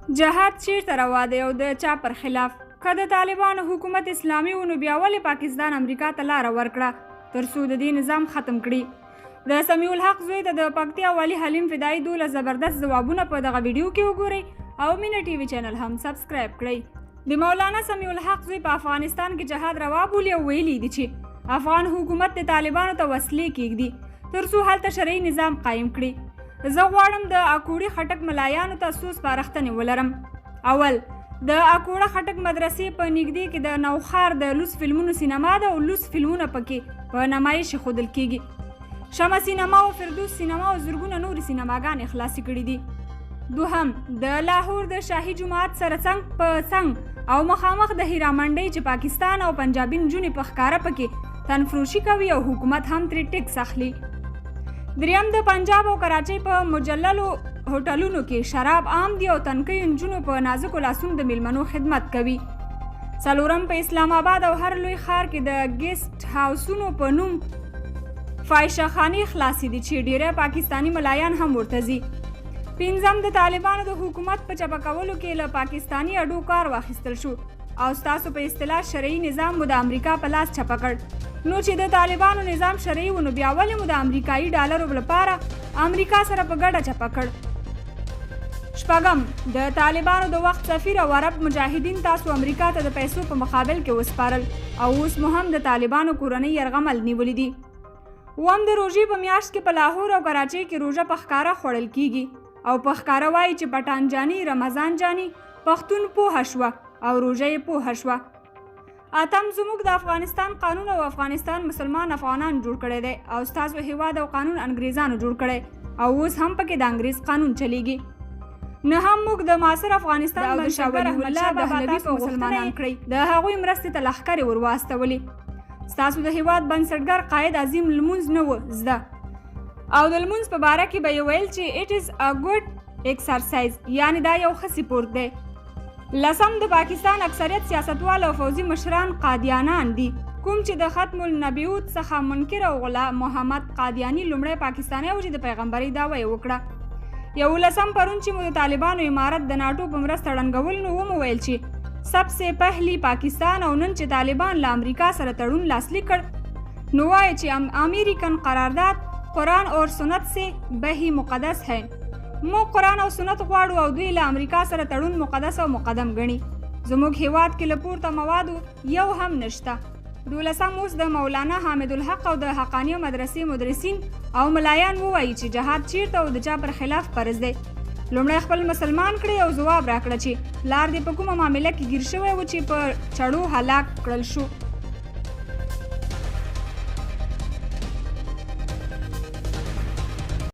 جهاد چیرته روا دی او د چا پر خلاف؟ که د طالبانو حکومت اسلامي و نو بیا ولې پاکستان امریکا ته لاره ورکړه تر څو د دې نظام ختم کړي؟ د سمیع الحق زوی ته د پکتیا والي حلیم فدایي 12 زبردست ځوابونه په دغه ویډیو کې وګورئ او مینه ټي وي چینل هم سبسکرایب کړئ. د مولانا سمیع الحق زوی په افغانستان کې جهاد روا بولي او ویلي دي چې افغان حکومت د طالبانو ته وسلې کیږدي تر څو هلته شرعي نظام قایم کړي. زه غواړم د اکوړي خټک ملایانو ته څو سپارښتنې ولرم. اول، د اکوړه خټک مدرسې په نږدې کې د نوښار د لوڅ فلمونو سینما ده او لوڅ فلمونه پکې په نمایش ښودل کیږي. شمع سینما او فردوس سینما او زرګونه نورې سینماګانې خلاصې کړې دي. دوهم، د لاهور د شاهي جومات سره څنګ په څنګ او مخامخ د هیرا منډۍ چې پاکستان او پنجابي نجونې په ښکاره پکې تنفروشي کوي او حکومت هم ترې ټیکس اخلي. دریم، د پنجاب او کراچۍ په مجللو هوټلونو کې شراب عام دي او تنکیو نجونو په نازکو لاسونو د میلمنو خدمت کوي. څلورم، په اسلام آباد او هر لوی ښار کې د ګیسټ هاوسونو په نوم فاحشه خانې خلاصې دي چې ډیری پاکستاني ملایان هم ورته ځي. پنځم، د طالبانو د حکومت په چپه کولو کې له پاکستاني اډو کار واخیستل شو او ستاسو په اصطلاح شرعي نظام مو د امریکا په لاس چپه کړ. نو چې د طالبانو نظام شرعي و نو بیا ولې مو د امریکایي ډالرو لپاره امریکا سره په ګډه چپه کړ؟ شپږم، د طالبانو د وخت سفیر او عرب مجاهدین تاسو امریکا ته د پیسو په مقابل کې وسپارل او اوس مو هم د طالبانو کورنۍ یرغمل نیولې دي. اووم، د روژې په میاشت کې په لاهور او کراچۍ کې روژه په ښکاره خوړل کیږي او په ښکاره وایي چې پټان جاني، رمضان جاني، پښتون پوه شوه او روژه یې پوه شوه. اتم، زموږ د افغانستان قانون او افغانستان مسلمان افغانان جوړ کړی دی او ستاسو هیواد او قانون انګریزانو جوړ کړی او اوس هم پکې د انګریز قانون چلیږي. نه هم موږ د معاصر افغانستان او د شاه بنسټګر احمد ولی شاه الله بابا دهلوي تاسو په مسلمانان غوښتنه کړئ، د هغوی مرستې ته لښکرې ور واستولې. ستاسو د هیواد بنسټګر قائد عظیم لمونځ نه و زده او د لمونځ په باره کې به یې ویل چې it is a good exercise، یعنی دا یو ښه سپورت دی. لسم، د پاکستان اکثریت سیاستوال او فوځي مشران قادیانان دي کوم چې د ختم النبیوت څخه منکر او غلام محمد قادیاني لومړی پاکستانی و چې د پیغمبرۍ دعوه یې وکړه. یولسم، پرون چې مو د طالبانو امارت د ناټو په مرسته ړنګول نو ومو ویل چې سب سے پهلی پاکستان، او نن چې طالبان له امریکا سره تړون لاسلیک کړ نو وایي چې امریکن قرارداد قرآن اور سنت سے بهی مقدس ہے. موږ قرآن او سنت غواړو او دوی له امریکا سره تړون مقدس او مقدم ګڼي. زموږ هیواد کې له پورته موادو یو هم نشته. دولسم، اوس د مولانا حامد الحق او د حقانیه مدرسې مدرسین او ملایان ووایي چې جهاد چیرته او د چا پر خلاف فرض دی. لومړی خپل مسلمان کړئ او ځواب راکړه چې پلار دې په کومه معامله کې ګیر شوی و چې په چړو هلاک کړل شو.